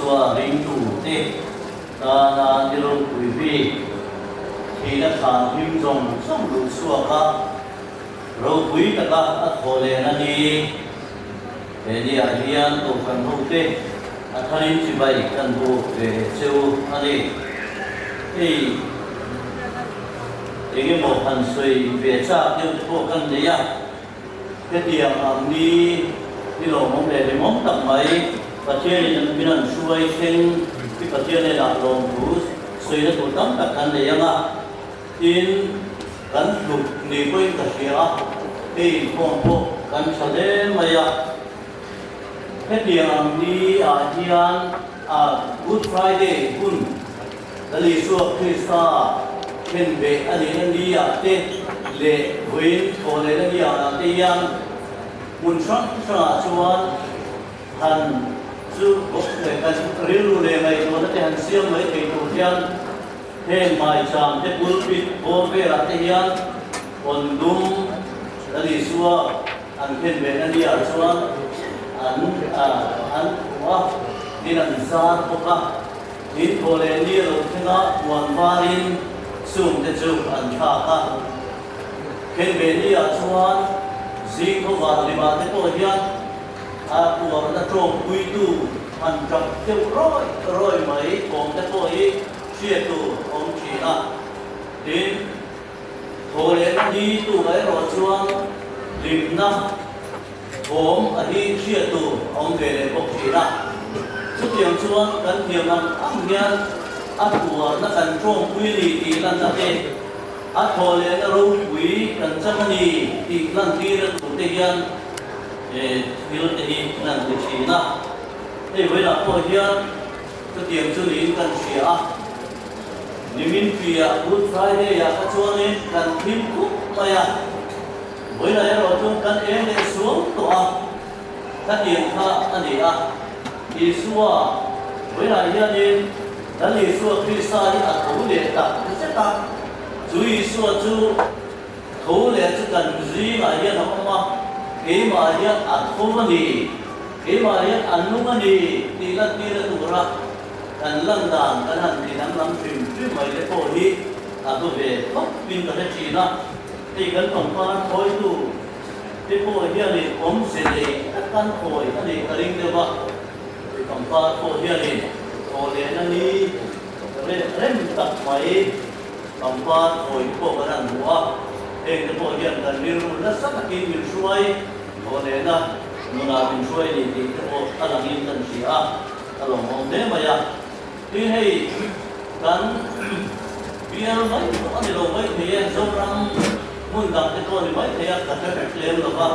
Isua ringtute tana ni ropui bik thihna thlan hlim zawng zawng luh chhuak a, ropui taka a thawh lehna ni. He niah hian Kohhran hote a tharin chibai kan buk ve leh che u a ni. Hei engemaw han sawi ve chak deuh te pawh kan nei a. Hetiang ang ni hi lawmawm leh hlimawm tak mai Pathianin an min an hruai thleng hi Pathian hnenah lawmthu sawina tur tam tak kan nei ang a, tin kan hluk ni pawhin ka hria a, hei inkhawm pawh kan tha hle mai a. Hetiang ang ni ah hian a Good Friday hun Lal Isua Krista khen beh a nihna ni ah te leh vawiin thawh lehna ni ah te hian hmun hrang hrangah chuan han chu kan rilru leh ngaihtuahna te han siam mai thei tur hian heng maicham te pulpit bawr velah te hian hawn dum Lal Isua an khen behna ni ah chuan an an khuh a, tin an zar bawk a. Tin thaw leh ni a lo thleng a, puan varin chung te chu an thlak a. Khen ve ni ah chuan zing khaw var limah te pawh hian a tuarna tawngpuitu han tap deuh rawi rawi mai thawm te pawh hi hriat tur a awm thin a. Tin, thaw lehna ni tur erawh chuan hlimna Thawm a hi hriat tur a awm ve leh bawk thin a. Chutiang chuan kan thiam ang ang hian a tuarna kan tawngpui a ni tih lanna te, a thaw lehna ropui kan chang a ni tih lantirna tur te hian thil te hi kan han ti thin a. Hei vawilah pawh hian chutiang chu niin kan hria a. Nimin piah Good Friday-ah kha chuanin kan thim khup mai a. Vawilah erawh chuan kan eng leh suam tawh a, khatiang kha a ni a. Isua, vawilah hianin Lal Isua Krista hi a tho leh tak zet a, chu Isua chu tho leh chu kan zingah hian a awm a, keimah hian a tho a ni, keimah hian a nung a ni tih lantirna tura kan lan dan kan han ti danglam hrim hrim mai te pawh hi a hlu ve khawp in ka hre thin a. Hei kan pangpar khawitu te pawh hianin awmze nei tak kan khawi a nih ka ring deuh a, hei pangpar pawh hianin thaw lehna ni rem tak mai pangpar khawi te pawh kan han hmu a, heng te pawh hian kan rilru nasa takin min hruai thaw lehna nunah min hruai a ni tih te pawh a langin kan hria a, a lawmawm hle mai a. Tin hei kan bial mai pawh a ni lo mai thei e, Zoram hmun dang te pawh a ni mai thei a, ka hre vek lem lo va.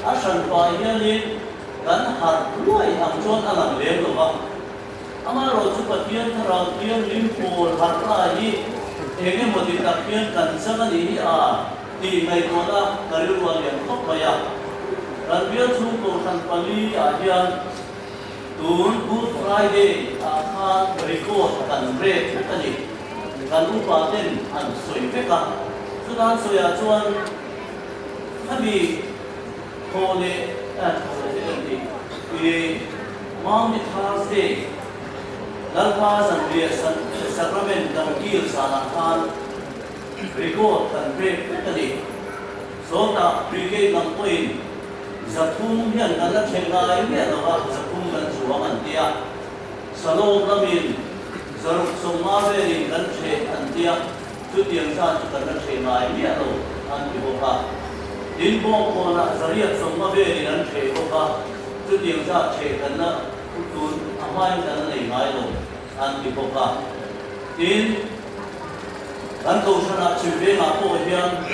A hran pah hianin kan harh luai ang chuan a lang lem lo va. Amaherawh chu Pathian Thlarau Thianghlim pawl harh lai hi eng emaw ti tak hian kan chang a nih hi a tih ngaihtuahna ka rilru a lian khawp mai a. Kan bial chhung Kohhran pali ah hian Tun Good Friday ah khan record kan rek vek a ni. Kan upa ten an sawi vek a. Chutan sawi ah chuan khami thaw leh eh thaw leh te kan ti i Maundy Thursday Lalpa zanriah Sacrament kan kil zan ah khan record kan rek vek a ni. Sawtah brigade lam pawhin 300 hian kan la thleng ngai miah lo a, 300 kan chuang an ti a. Salom lamin 650 velin kan thleh an ti a, chutiang zat chu kan la thleh ngai miah lo an ti bawk a. Tin, Bawngkawnah 850 velin an thleh bawk a, chutiang zat thleh kan la tun a hmain kan la nei ngai lo an ti bawk a. Tin, kan Kohhranah Chhimvengah pawh hian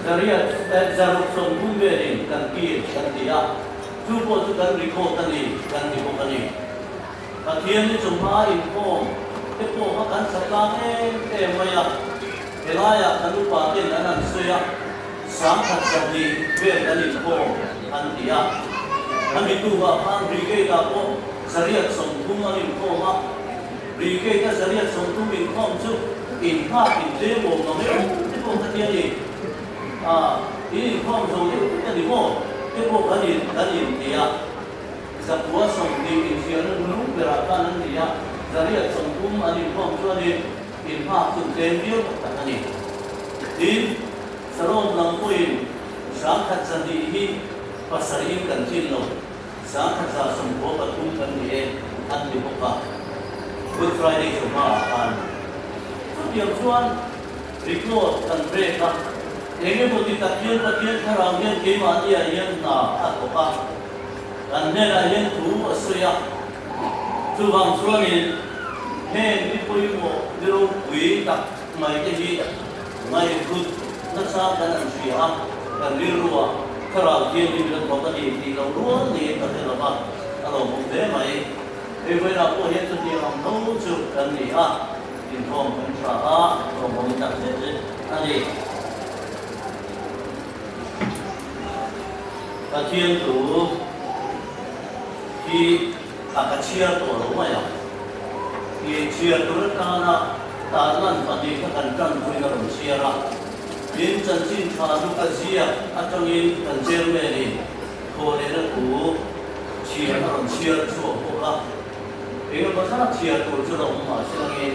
800 eh 630 velin kan kir kan ti a, chu pawh chu kan record a ni kan ti bawk a ni. Pathian hi chawhma inkhawm te pawh kha kan tha tlang em em mai a, helaiah kan upa ten an han sawi a, 1200 vel kan inkhawm an ti a. Khami tukah khan brigade-ah pawh 830 an inkhawm a, brigade-a 830 inkhawm chu inhak intlem awm lo em te pawh kha ti a ni. A, in inkhawm zo deuh vek a ni maw? Te pawh kan in kan in ti a, 920 inhrialna nung berah. 830 an inkhawm chuanin inhak chu tlem viau tak tak a ni. Tin, Salom lam pawhin 1200 hi pasarihin kan chin lo, 1193 kan ni e an ti bawk a, Good Friday chawhmaah khan. Chutiang chuan record kan break a, eng emaw ti tak hian Pathian thlarau hian keimahniah hian hna a thawk a, kan hnenah hian thu a sawi a. Chuvang chuanin heng ni pawimawh ni ropui tak mai te hi ngaihhlut nachang kan an hria a, kan rilruah thlarau thianghlim la thawk a ni tih lo rual niin ka hre lo va, a lawmawm hle mai. Hei vawiinah pawh hian chutiang ang tho chu kan ni a, inkhawm kan tha a, lawmawm tak zet zet a ni. Pathian thu hi a ka chhiar tawh lo mai ang. I chhiar tur atana tarlan pahnihna kan tanpuina rawn chhiar a, tin chanchin tha chu ka ziak atangin kan chairman-in thawhlehna thu chhiar a rawn chhiar chhuak bawk a. Engemaw zat chhiar tur chu la awm mah se langin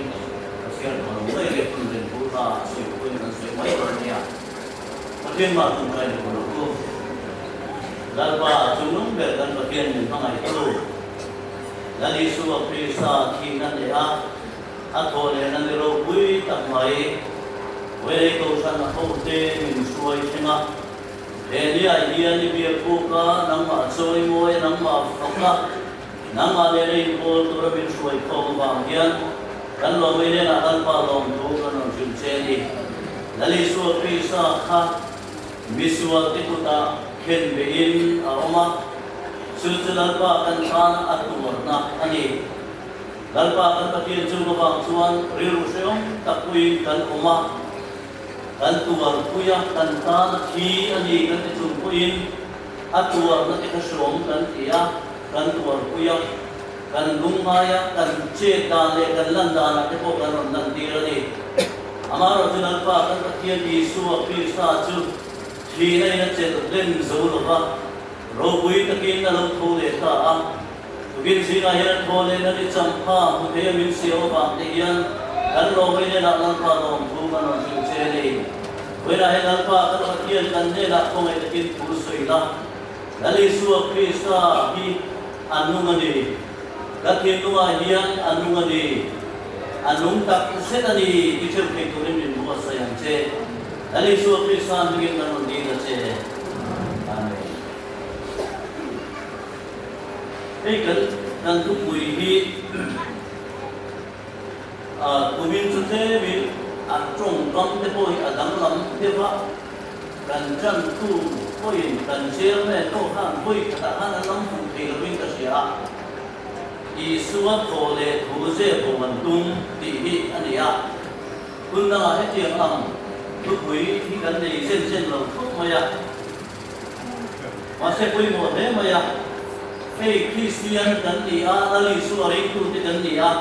ka chhiar tawh lo mai leh hun len thu kha a sawi pawhin kan sawi mai dawn nia. Pathian mah tum kai duh lo tu. Lalpa chungnung ber kan Pathian min hmangaih tu. Lal Isua Krista thihna hneh a, a thawh lehna ni ropui tak mai. Vawilei Kohhran a hote min hruai thleng a. He niah hian i biak buk a, nangmah chawi mawi a, nangmah fak a, nangmah nena inkawl tura min hruai khawm avang hian kan lawmei hnenah Lalpa lawmthu kan rawn hrilh che a ni. Lal Isua Krista kha misual te kutah khen behin a awm a, chu chu Lalpa kan tana a tuarna a ni. Lalpa kan Pathian chung avang chuan rilru hrehawm tak puiin kan awm a, kan tuarpui a, kan tana thi a ni kan ti chung pawhin a tuarna te kha hrehawm kan ti a, kan tuarpui a, kan lungngai a, kan chet dan leh kan lan danah te pawh kan rawn lantir a ni. Amaherawhchu chu Lalpa kan Pathian Isua Krista chu thihna in a chelh hlen zo lo va, ropui takin a lo tho leh ta a. Tukin zingah hian a tho lehna ni champha hmu thei a min siam avang te hian kan lawmei hnenah Lalpa lawmthu kan rawn hrilh che a ni. Vawiinah hian Lalpa kan Pathian kan hnenah khawngaih takin thu sawi la, Lal Isua Krista hi a nung a ni. Ka thinlungah hian a nung a ni. A nung tak zet a ni ti theuh thei turin min buatsaih ang che. Lal Isua Krista hmingin kan rawn dil a che. Amen. Hei kan kan thupui hi kumin chu tlemin a tawngkam te pawh hi a danglam deuh a, kan tantu pawhin kan chairman pawh khan vawi khatah khan an lam fuh thei lovin ka hria a, Isua thaw leh thu zep ho an tum tih hi a ni a, hun dangah hetiang ang thupui hi kan nei zen zen lo khawp mai a. Mahse pawimawh hle mai a, hei Kristian kan ni a, Lal Isua ringtute kan ni a,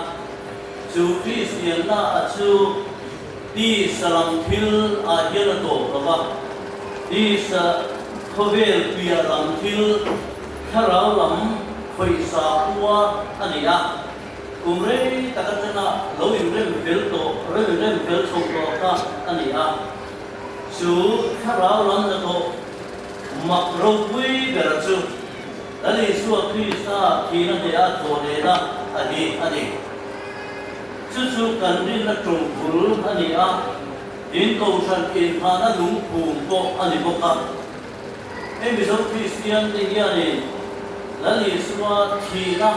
chu Kristianna a chu tisa lam thil ah hian a tawp lo va, tisa khawvel piah lam thil, thlarau lam khawihsa khua a ni a, kum rei tak atanga lo inrem fel tawh, rem inrem fel chho tawh kha a ni a. Chu thlarau lam hnathawh mak ropui bera chu Lal Isua Krista thihna hneh a thawh lehna a hi a ni. Chu chu kan rinna tawngphul a ni a, in Kohhran inhahna lungphum pawh a ni bawk a. Hei Mizo Kristian te hianin Lal Isua thihna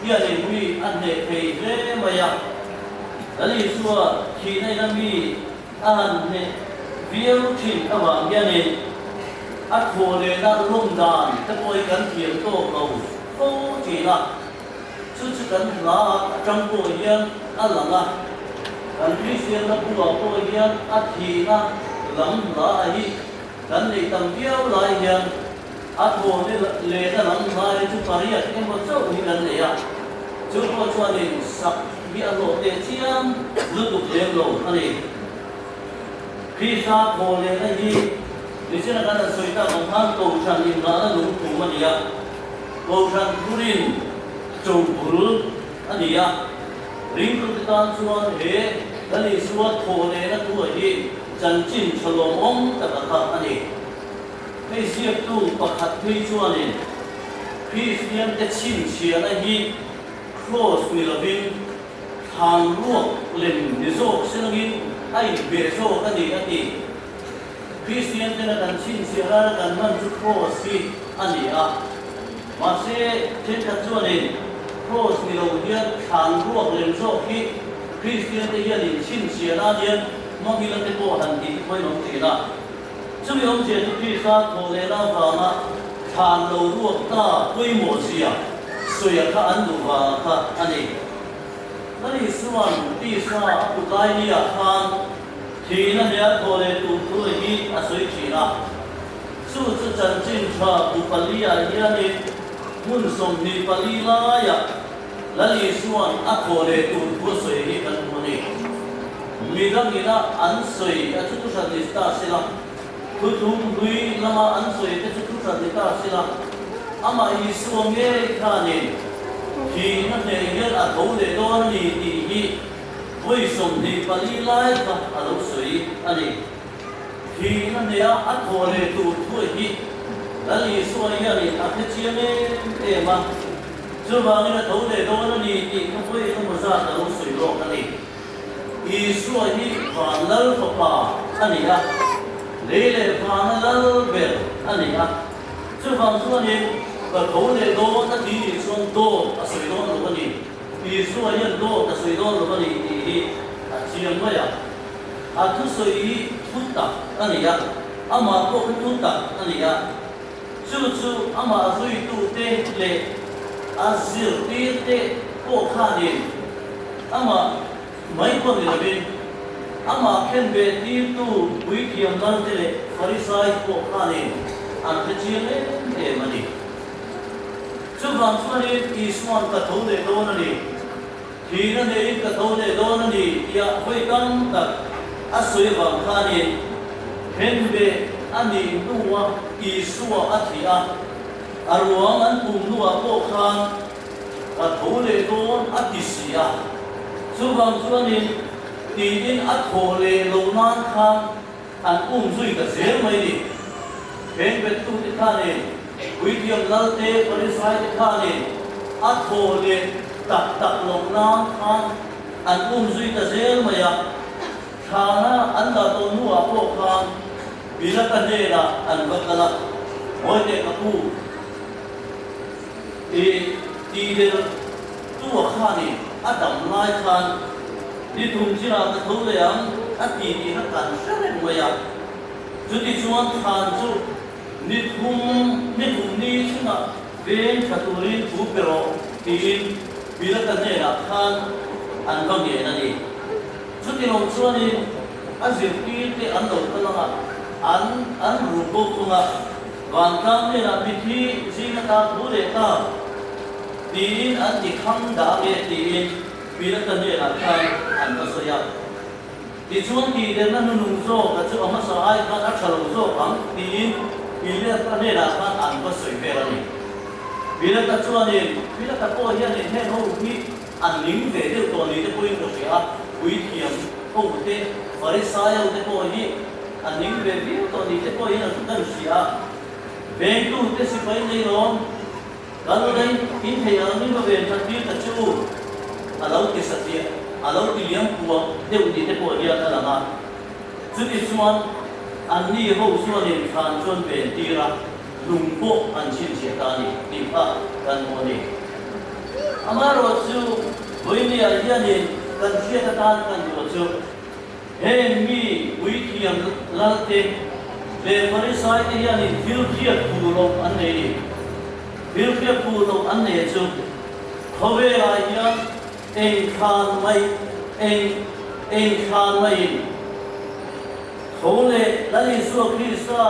hianin mi a hneh thei hle mai a. Lal Isua thihna ina mi A han hneh viau thin avang hianin a thawh lehna lawm dan te pawh hi kan thiam tawk lo fo thin a, chu chu kan hla atang pawh hian a lang a, kan Kristian hla buah pawh hian a thihna lam hla a hi kan neih tam viau lai hian a thawh lehna lam hla hi chu pariat emaw chauh hi kan nei a, chu pawh chuanin sak hi a hlawh teh chiam lutuk lem lo a ni. Krista thawh lehna hi nichina kan han sawi tak ang khan Kohhran inngahna lungphum a ni a, Kohhran thurin chobul a ni a. Ringtute tan chuan he Lal Isua thawh lehna thu a hi chanchin tha lawmawm tak a kha a ni. Hei ziaktu pakhat phei chuanin Kristiante chhinchhiahna hi Kraws ni lovin thlan ruak lem ni zawk selangin a inhmeh zawk a ni a ti. Kristian tena kan chhinchhiah lana kan hman chu Kraws hi a ni a. Mahse, thenkhat chuanin Kraws ni lo hian thlan ruak lem zawk hi Kristian te hian in chhinchhiah nan hian hmangila te pawh han tih te pawhin awm thin a. Chumi awmzia chu Krista thawh lehna avanga thlan lo ruak ta pawimawh zia sawi a kha an duh vanga kha a ni. Lal Isua'n tisa a put lai ni-ah khan Thihna nia thaw leh tur thu hi a sawi thin a. Chu chu chanchin tha bu pali-ah hianin hmun 24 laiah Lal Isua'n a thaw leh tur thu a sawi hi kan hmu a ni. Midangina an sawi a chu thuhran ni ta sela, thuthlung hlui lama an sawi te chu thuhran ni ta sela, amah Isua ngei khanin thihna hneh hian a tho leh dawn a ni tih hi Vawi 24 lai kha a lo sawi a ni. Thihna hneha a thawh leh tur thuai hi Lal Isua hianin a hre chiang em em a, chuvangin a tho leh dawn a ni tih kha vawi engemaw zat a lo sawi lawk a ni. Isua hi van Lal Fapa a ni a, lei leh vana Lal ber a ni a, chuvang chuanin ka tho leh dawn a ti nih chuan dawt a sawi dawn lo a ni. Isua hian dawt a sawi dawn lo a ni tih hi a chiang mai a. A thusawi hi thu tak a ni a, amah pawh kha thu tak a ni a. Chu chu amah zuitute leh a zirtirte pawh khanin amah mai pawh ni lovin amah khen ve tirtu puithiam lalte leh Farisai pawh khanin an hre chiang em em a ni. Chuvang chuanin Isua'n ka tho leh dawn a ni, thihna neiin ka tho leh dawn a ni tia vawi tam tak a sawi avang khanin Henbe a nih hnua Isua a thih a, a ruang an pum hnuah pawh khan ka tho leh dawn a ti si a. Chuvang chuanin tiin a thawh leh loh nan khan An um zui ta zel mai ni. Heng bettute khanin, Puithiam Lalte, Farisaite khanin a thaw leh tak tak loh nan khan an um zui ta zel mai a. Thlana an dah tawh hnuah pawh khan Pilata hnenah an va kal a, Ngawi teh ka pu, i tih der tua khanin a dam lai khan Ni thum chinah ka tho leh ang, a ti tih kha kan hre reng mai a. Chuti chuan thlan chu ni thum, ni thum ni chungah veng tha turin thu pe rawh tiin Pilata hnenah khan an va ngen a ni. Chuti lo chuanin a zirtirte an lo kal ang a, an an ru bo thung a, vantlang hnenah mithi zinga ta thu leh ta tiin an ti kham dah nge tiin Pilata hnenah khan an va sawi a. Tichuan tihderna hnunung zawk a chu a hmasa ai khan a tha lo zawk ang tiin Pilata hnenah khan an va sawi vel a ni. Pilata chuanin, Pilata pawh hianin heng ho hi an ning ve deuh tawh ni te pawhin ka hria a, puithiam ho te, Farisai ho te pawh hi an ning ve viau tawh ni te pawhin an kan hria a. Vengtute sipai nei lawm. Kal daih in theih ang in va ven that tir ta che u, a lo ti satliah, a lo ti liam puak deuh ni te pawh hian a lang a. Chuti chuan anni ho chuanin thlan chuan ven tir a, lung pawh an chhinchhiah ta a ni tih kha kan hmu a ni. Amaherawhchu vawinia hianin kan hriat atan kan duh chu, Heng mi puithiam lalte leh Farisaite hianin thil hriat tur loh an nei ni. Thil hriat tur loh an nei chu khawvelah hian eng thlan mai eng eng thlan maiin tho leh Lal Isua Krista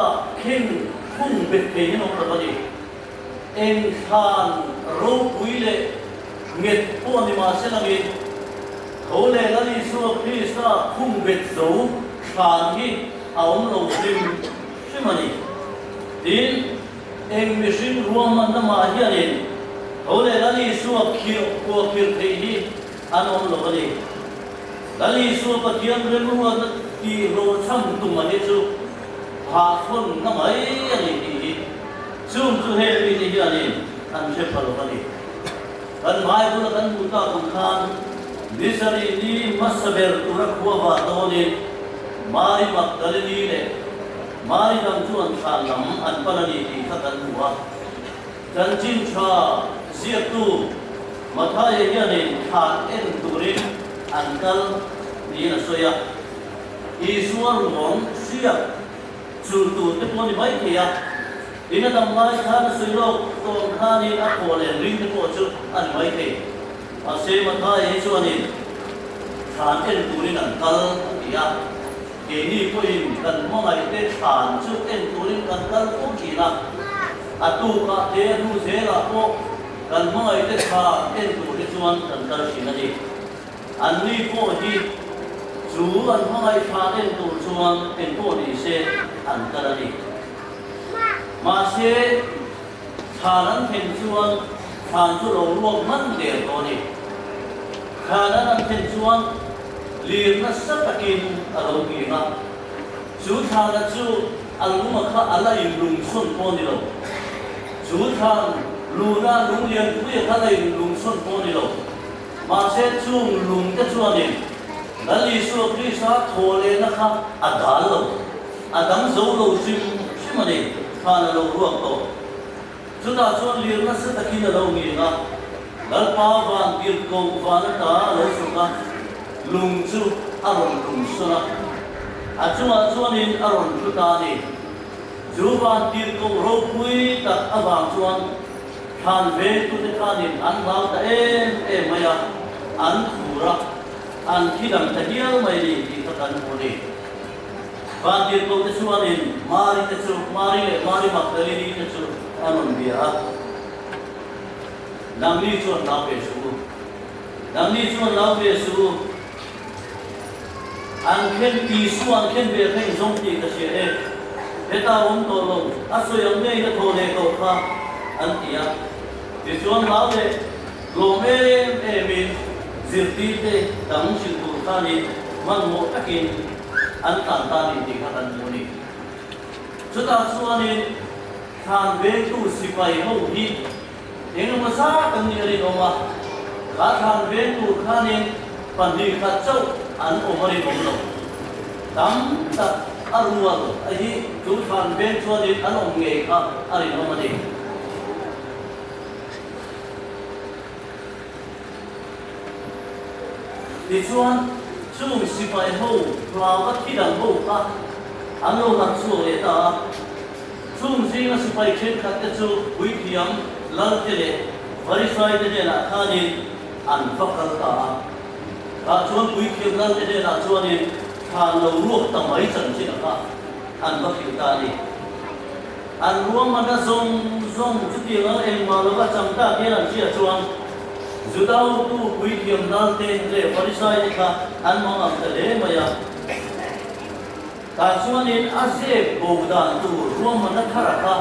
kheng khung bet thei hian awm lo a ni. Eng thlan ropui leh nghet pawh ni mahse langin, tho leh Lal Isua Krista khung bet zo thlan hi a awm lo hrim hrim a ni. Tin, eng mihring ruahmanna mah hianin tho leh Lal Isua khirh kua khirh theih hi. an awm lo a ni. Lal Isua Pathian remruatna tih hlawhchham tum a hi chu phahchhawnna mai a ni tih hi chung chu heng mite hianin an hre pha lo a ni. Kan Bible a kan hmuh tak ang khan ni sarih ni hmasa ber tura khua va dawnin Mari Magdalene leh Mari dang chuan thlan lam an pan a ni tih kha kan hmu a. Chanchin tha ziaktu Mathaia hianin thlan en turin an kal niin a sawi a. Isua ruang hriat chul tur te pawh a ni mai thei a. Tin a dam lai khan a sawi lawk tawn khanin a thaw leh ring te pawh chu a ni mai thei. Mahse Mathaia hi chuanin thlan en turin an kal a ti a. Keini pawhin kan hmangaihte thlan chu en turin kan kal fo thin a. A tukah te a hnu zelah pawh kan hmangaihte thlan en tur hi chuan kan kal thin a ni. Anni pawh hi chu an hmangaih thlan en tur chuan engpawh ni se an kal a ni. Mahse, thlan an thlen chuan thlan chu lo ruak hman der tawh a ni. Thlan an an thlen chuan lir nasa takin a lo nghing a. Chu thlana chu a lung a kha a la inlungchhawn pawh a ni lo. Chu thlan luna lung lianpui a kha la inlungchhawn pawh a ni lo. Mahse, chung lungte chuanin Lal Isua Krista thaw lehna kha a dal lo, a dang zo lo hrim hrim a ni, khan a lo ruak tawh. Chutah chuan lir nasa takin a lo nghing a, Lalpa van tirhkoh van ata a lo chhuk a, lung chu a rawn lung sawn a, a chungah chuanin a rawn thu ta a ni. Chu van tirhkoh ropui tak avang chuan Thlan vengtute khanin an hlau ta em em mai a, an khur a, an thi dang ta hial mai ni tih kha kan hmu a ni. Vantirhkohte chuanin Mari te chu, Mari leh Mari Magdalini te chu an rawn bia a, Nangni chuan hlau ve suh u, nangni chuan hlau ve suh u, an khen Isua an khen ve thleng zawng tih ka hria e, heta a awm tawh lo, a sawi ang ngei na thaw leh tawh kha an ti a. Tichuan hlau leh lawm em emin zirtirte dang hrilh tur khanin hmanhmawh takin an tlan ta a ni tih kha kan hmu a ni. Chutah chuanin thlan vengtu sipai ho hi Engemaw zat an nih a rinawm a, kha thlan veng tur khanin 2 khat chauh an awm a rinawm lo. Tam tak a rual a hi chu thlan veng chuanin an awm ngei kha a rinawm a ni. Tichuan, chung sipai ho hlauva thi dang ho kha an lo harh chhuak leh ta a. Chung zinga sipai thenkhat te chu puithiam Lalte leh Farisai te hnenah khanin an va kal ta a. Tah chuan puithiam Lalte hnenah chuanin thlan lo ruak ta mai chanchin a kha an va hrilh ta a ni. An ruahmanna zawng zawng chutiang ang engmah lova chang tak hian an hria chuan Juda hotu puithiam Lalte leh Farisai te kha an mangang ta hle mai a. Tah chuanin a zep bo dan tur ruahmanna thara kha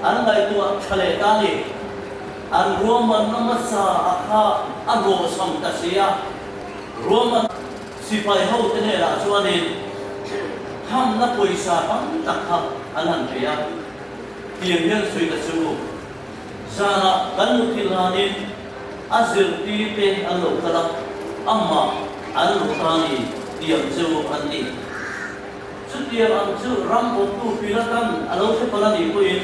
an ngaihtuah tha leh ta a ni. An ruahmanna hmasa a kha a hlawhchham ta si a. Ruahman sipai hote hnenah chuanin thamna pawisa tam tak kha an han pe a. Tiang hian sawi ta chu u. Zanah kan muthilh hlanin a zirtirte an lo kal a, amah an lo ta ni tiang chu an ti. Chutiang ang chu ram awptu Pilatan a lo hre palh a nih pawhin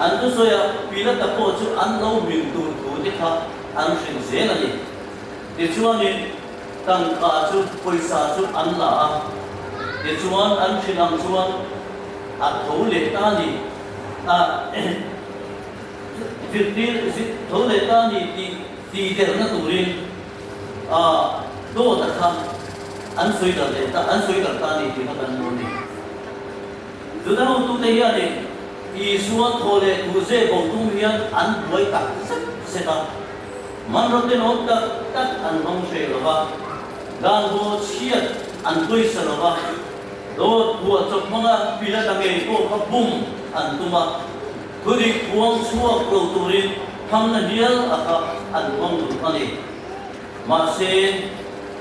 an thusawiah Pilata pawh chu an lo hmin tur thu te kha an hrilh zel a ni. Tichuanin tangka chu pawisa chu an la a, tichuan an hrilh ang chuan a tho leh ta a ni. A zirtir tho leh ta a ni tih tihderna turin a dawt a kha an sawi darh leh ta, an sawi darh ta a ni tih kha kan hmu a ni. Juda hotute hianin Isua thaw leh thu zeh bo tum hian an buai tak zet zet a, hmanraw tenawm tak tak an hmang hreh lo va, dan haw chhiat an pawisa lo va, Dawt phuah chawp hmanga Pilata ngei pawh kha bum an tum a, thudik phuang chhuak lo turin thamna hial a kha an hmang duh a ni. Mahse,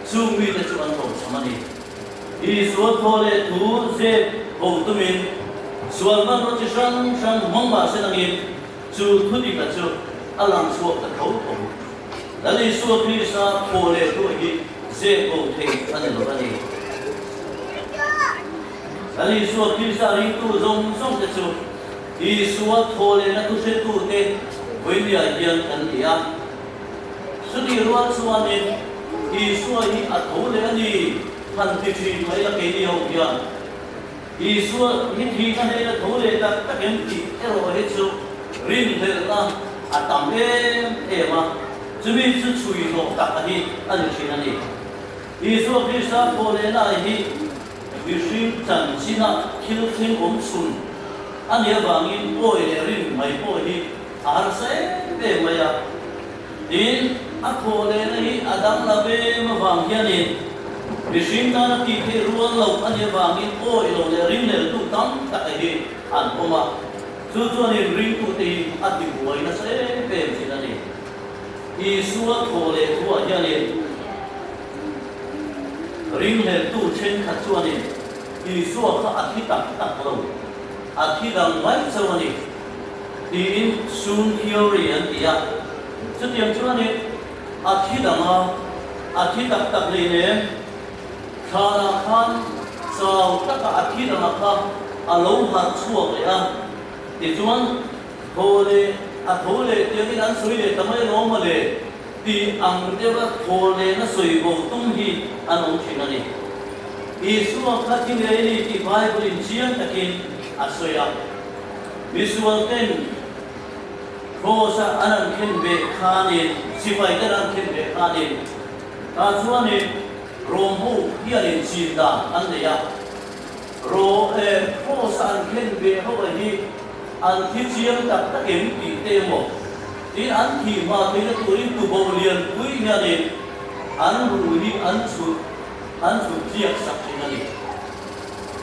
chung mite chu an hlawhchham a ni. Isua thaw leh thu zep bo tumin sual hmanraw chi hrang hrang hmang mah se nangin chu thu dika chu a lang chhuak ta tho tho. Lal Isua Krista thaw leh thu hi zep bo thei a ni lo a ni. Lal Isua Krista ringtu zawng zawng te chu Isua thaw lehna thu hretute vawinia hian kan ni a. Chutih rual chuanin Isua hi a tho leh a ni, han ti thin mai la keini ho hian. Isua hi thihna hnen a tho leh tak tak em tih erawh hi chu rinhlelhna a tam em em a, chumi chu chhui hlawh tak a hi a ni thin a ni. Isua Krista thaw lehna hi mihring chanchina thil thleng awm chhun a nih avangin awi leh rin mai pawh hi A harsa em em mai a, tin, a thawh lehna hi a dang la vem avang hianin mihring tana tih theih rual loh a nih avangin awih lo leh ringleltu tam tak hi an awm a, chu chuanin ringtute hi a tibuai nasa em em thin a ni. Isua thawh leh thuah hianin ringleltu thenkhat chuanin Isua kha a thi tak tak lo, a thi dang mai chauh a ni. Tiin Soon Theory an ti a. Chutiang chuanin a thi dang a, a thi tak tak hlei nem. Thlanah khan chau taka a thi dang a kha a lo harh chhuak leh a. Tichuan thaw leh a tho leh tiangin an sawi leh ta mai alawm mawle tih ang deuha thaw lehna sawi bo tum hi an awm thin a ni. Isua kha thi ngei a ni tih Bible in chiang takin a sawi a. Misual ten Cross-a an an khen ve khanin, sipai ten an khen ve khanin, tah chuanin Rom ho hianin chin dan an nei a. Ro eh Cross-a an khen ve ho a hi an thi chiang tak tak em tih te emaw tin an thih hma theihna turin tuboh lianpui hianin an ruh hi an chhut an chhut tliak sak thin a ni.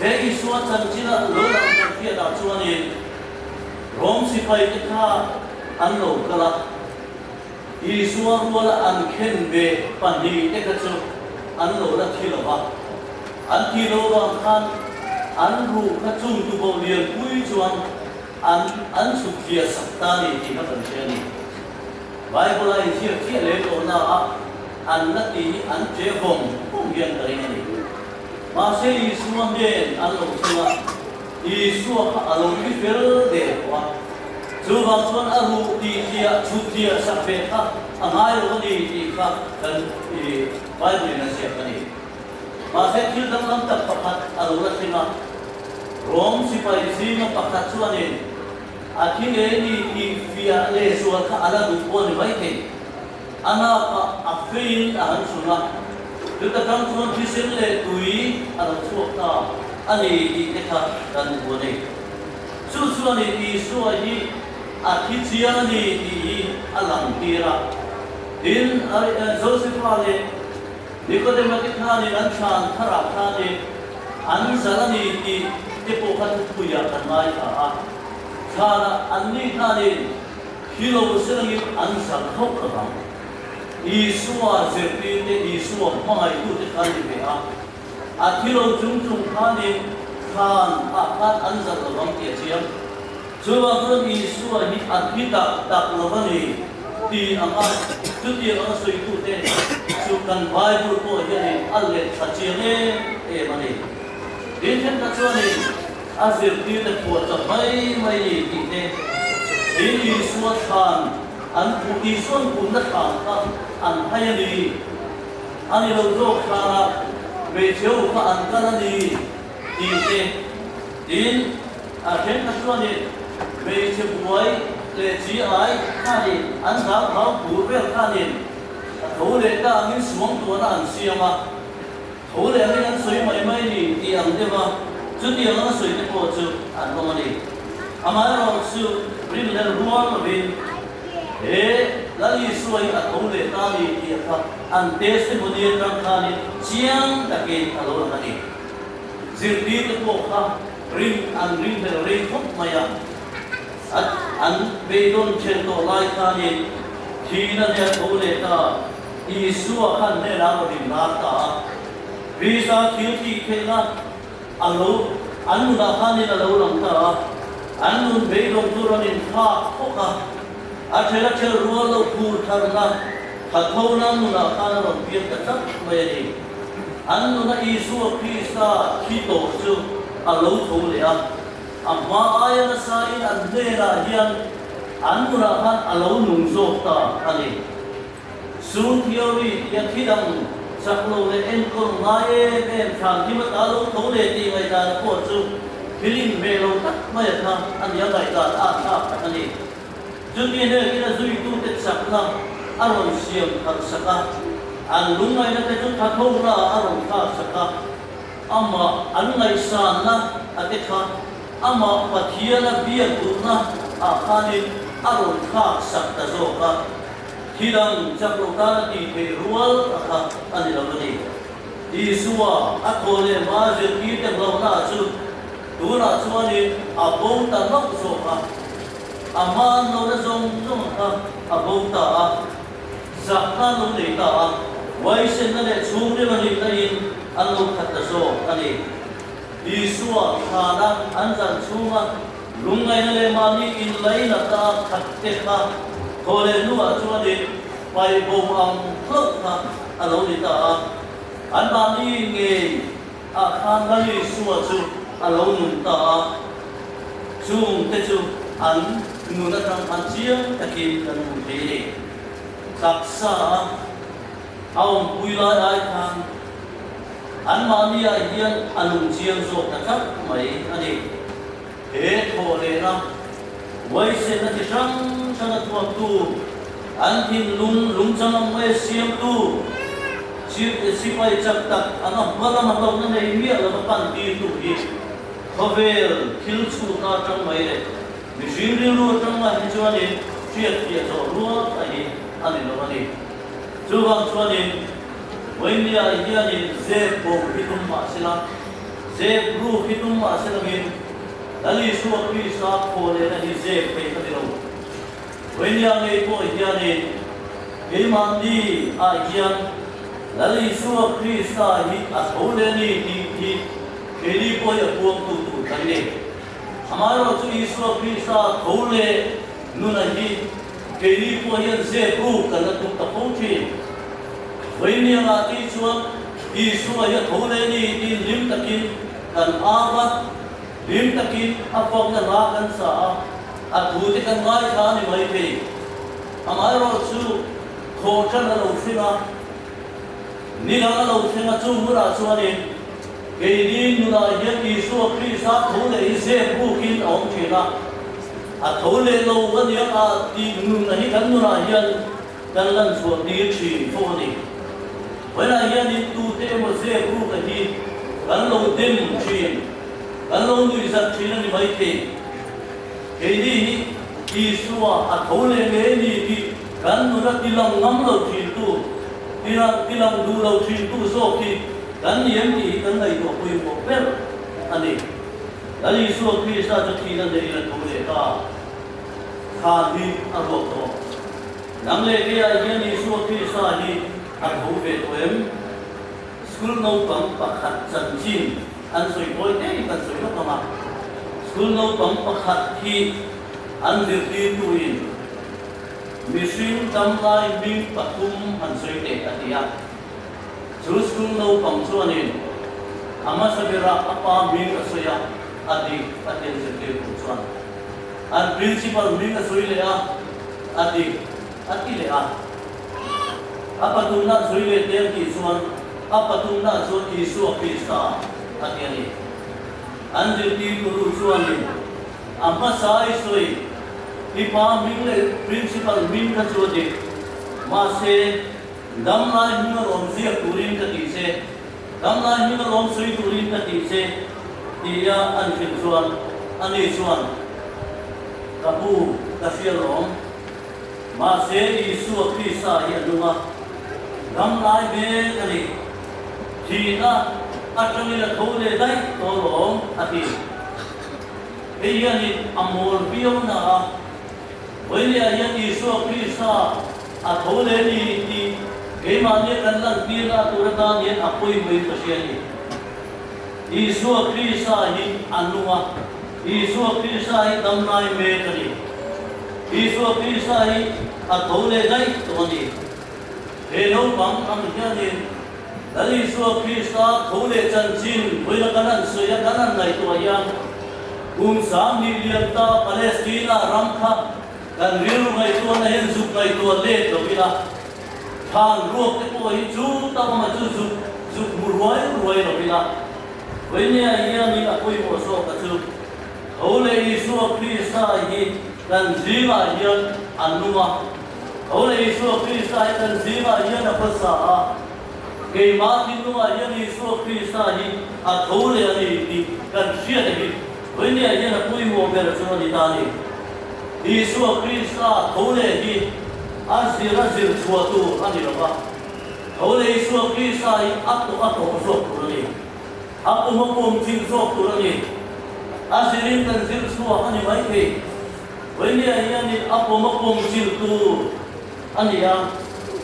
He Isua chanchina lo lang kan hriatah chuanin Rom sipaite kha an lo kal a, Isua ruala an khen ve pahnihte kha chu an lo la thi lo va. An thi lo vang khan an ruh kha chung tuboh lianpui chuan an an chhuk thliah sak ta a ni tih kha kan hria a ni. Bible a inziak chiah lem lohnaah an la tih hi an che vawng vawng hian ka ring a ni. Mahse Isua hnen an lo thleng a, Isua kha a lo thi fel der tawh a. Chuvang chuan a ruh tih tliah, chhut tliah sak ve kha a ngai lo a ni tih kha kan Bible in a ziak a ni. Mahse thil danglam tak pakhat a lo la thleng a, Rom sipai zinga pakhat chuanin a thi ngei ni tih fiah lehzual kha a la duh pawh a ni maithei. A nakah a feiin a han chhun a, chuta tang chuan thisen leh tui a lo chhuak ta a ni tih te kha kan hmu a ni. Chu chuanin Isua hi a thi chiang a ni tih hi a lang tir a. Tin, Josefa leh Nikodema te khanin an thlan tharah khanin an zal a ni tih te pawh kha thupui ah kan ngaithla a. Thlanah anni khanin Hi lo zirangin an zak hauh lo vang. Isua zirtirte, Isua hmangaihtute kha an ni ve a. A thi lo chung chung khanin thlan ah khan an zak lo vang tih a chiang. Chuvang chuan Isua hi a thi tak tak lo a ni tih anga chutiang anga sawitute chu kan Bible pawh hianin a let tha chiang em em a ni. Tin thenkhat chuanin A zirtirte phuah chawp mai mai ni tih te, tin Isua thlan an phuh, Isuan pumna thlan kha an hai a ni. A ni lo zawk thlanah hmeichhe ho kha an kal a ni tih te, tin a thenkhat chuanin hmeichhe buai leh chi ai khanin an zangthau bur vel khanin a tho leh ta angin suangtuahna an siam a. Tho leh angin an sawi mai mai ni tih ang deuh a, chutiang anga sawi te pawh chu an awm a ni. Amaherawhchu rinhlelh rual lovin he Lal Isua hi a tho leh ta ni tih a kha an testimony atang khanin chiang takin a lo lang a ni. Zirtir te pawh kha rin an rinhlelh rei khawp mai a, an beidawn then tawh lai khanin thihna te a tho leh ta. Isua khan hnenah a rawn inlar ta a. Krista thil tih theihna a lo an nunah khanin a lo lang ta a. An nun beidawng chu rawn inthlak phawk a, a ṭhel a ṭhel rual lo phur tharna thathona nunah khan a rawn piang ta tlat mai a ni. An nuna Isua Krista thi tawh chu a lo tho leh a. A hma aia nasain an hnenah hian an nunah khan a lo nung zawk ta a ni. Soon theory tia thi dang chak lo leh enkawl ngai em em thlan thim ata lo tho leh tih ngaihdan pawh chu thil inhmeh lo tak mai a kha a nia ngaihdan a thlak tak a ni. Chuti hnekin a zuitute chakna a rawn siam khalh sak a, an lungngaihna te chu thathona ah a rawn thlak sak a. Amah an ngaihsanna a te kha amah Pathiana biak duhna ah khanin a rawn thlak sak ta zawk a, thi dang chak lo tana tih theih rual a kha a ni lo a ni. Isua a thaw leh hma zirtirte hlauhna ah chu tunah chuanin a bo ta hlauh zawk a, a hma an hlauhna zawng zawng a kha a bo ta a. Zakna lo nei ta a, huaisenna leh chhungril a nihna in an lo khat ta zawk a ni. Isua thlana an zan chhunga lungngaihna leh mahni inlaina ta khat te kha thaw leh hnuah chuanin paih bo ang hlauh kha a lo ni ta a, an mahni ngei ah khan Lal Isua chu a lo nun ta a, chung te chu an nun atang khan chiang takin kan hmu thei a ni. Taksa a a awmpui lai ai khan anmahni ah hian a nung chiang zawk ta tlat mai a ni. He thawh lehna huaisenna chi hrang hrang a thuamtu, an thinlung lungchang ang mai a siamtu, sipai chak tak anga hma lama hlauhna nei miah lova pan tirtu hi khawvel thil chhutna atang mai leh Mihring rilru atanga hi chuanin hriatfiah zawh rual a hi a ni lo a ni. Chuvang chuanin Vawinia hianin zep bo hi tum mah sela, zep ruk hi tum mah selangin Lal Isua Krista thaw lehna hi zep theih a ni lo. Vawinia ngei pawh hianin keimahni ah hian Lal Isua Krista hi a tho leh a ni tih hi keini pawh hi a puangtu tur kan ni. Amaherawh chu Isua Krista tho leh nuna hi keini pawh hian zep ruk kan la tum ta fo thin. Vawiiniangah tih chuan Isua hi a tho leh ni tiin hlim takin kan au a, hlim takin a fakna hla kan sa a, a thu te kan ngaithla a ni maithei. Amaherawh chu thawhtan a lo thleng a, ni dang a lo thleng a, chu hmunah chuanin Keini nunah hian Isua Krista tho leh hi zep rukin a awm thin a, a tho leh lo a nia a tih nunna hi kan nunah hian kan lan chhuah tir thin fo a ni. Vawiinah hianin tute emaw zep ruka hi kan lo dem thin, kan lo nuihzat thin a ni maithei. Keini hi Isua a tho leh ngei a ni tih kan nuna tilang ngam lo thintu, tilang duh lo thintu zawk hi Kan ni em tih hi kan ngaihtuah pawimawh ber a ni. Lal Isua Krista chu thihna neiin a tho leh ta. Thlan hi a ruak tawh. Nang leh keiah hian Isua Krista hi a tho ve tawh em? School naupang pakhat chanchin an sawi tawi te kan sawi lawk ang a. School naupang pakhat hi an zirtirtuin mihring damlai hming pathum han sawi teh a ti a. Chu school naupang chuanin a hmasa berah a pa hming a sawi a, a dik a ti an zirtirtu chuan. An principal hming a sawi leh a, a dik a ti leh a. A pathumna an sawi leh te an tih chuan a pathumna chuan Isua Krista a ti a ni. An zirtirtu nu chuanin a hmasa i sawi i pa hming leh principal hming kha chu a dik, mahse, Damlai hming a lawm ziak turin ka tih che, damlai hming a lawm sawi turin ka tih che, tia an hrilh chuan ani chuan, Ka pu, ka hria lawm. Mahse Isua Krista hi a nung a, damlai mek a ni. Thihna atangin a tho leh daih tawh lawm, a ti. Hei hianin a mawl viau na a, Vawinia hian Isua Krista a tho leh ni tih. Keimahnia kan lantirna tur atan hian a pawimawhin ka hria a ni. Isua Krista hi a nung a, Isua Krista hi damlai mek a ni. Isua Krista hi a tho leh daih tawh a ni. He naupang ang hianin Lal Isua Krista tho leh chanchin vawiina kan han sawi a, kan han ngaihtuah hian kum 2000 lian ta Palestina ram kha kan rilru ngaihtuahna hian zuk ngaihtuah let lo ila, thlan ruak te pawh hi chu tak awmah chu zuk zuk hmu ruai ruai lo ila, vawinia hianin a pawimawh zawk a chu tho leh Isua Krista hi kan zingah hian a nung a. Tho leh Isua Krista hi kan zingah hian a hmasa a, keimah thinlungah hian Isua Krista hi a tho leh a ni tih kan hriat hi vawinia hian a pawimawh ber chu a ni ta a ni. Isua Krista tho leh hi a zir a zir chhuah tur a ni lo va, tho leh Isua Krista hi a tawh a tawh zawk tur a ni. A pum a pum chilh zawk tur a ni. A zirin kan zir chhuak a ni maithei. Vawinia hianin a pawm a pawm chilh tur a ni a,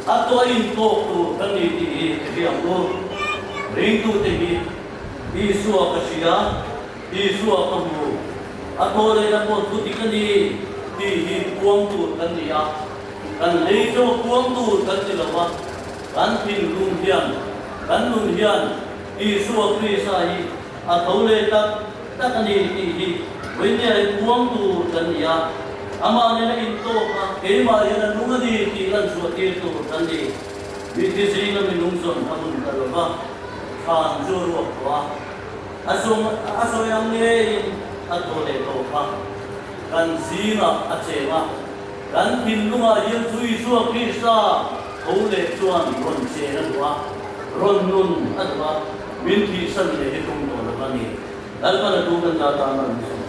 a tawh a intawk tur kan ni tih hi ka hria ang u. Ringtute hi Isua ka hria, Isua ka hmu, a tawh lehna pawh thu dik a ni tih hi puang tur kan ni a, kan lei zawk puang tur kan ti lo va, kan thinlung hian, kan nun hian Isua Krista hi a tho leh tak tak a ni tih hi vawinia hi puang tur kan ni a, amah nena intawk a, keimah hian a nung a ni tih lan chhuah tir tur kan ni. Mithi zinga minung zawn a hun ta lo va, thlan chu a ruak tawh a, a zawng a sawi ang ngeiin a thaw leh tawh kha. Kan zingah a cheng a, kan thinlungah hian chu Isua Krista tho leh chuan rawn chen a duh a, rawn nun a duh a, min thihsan leh hi tum tawh lo a ni. Lalpan a tu kan la tan a rawn sawi.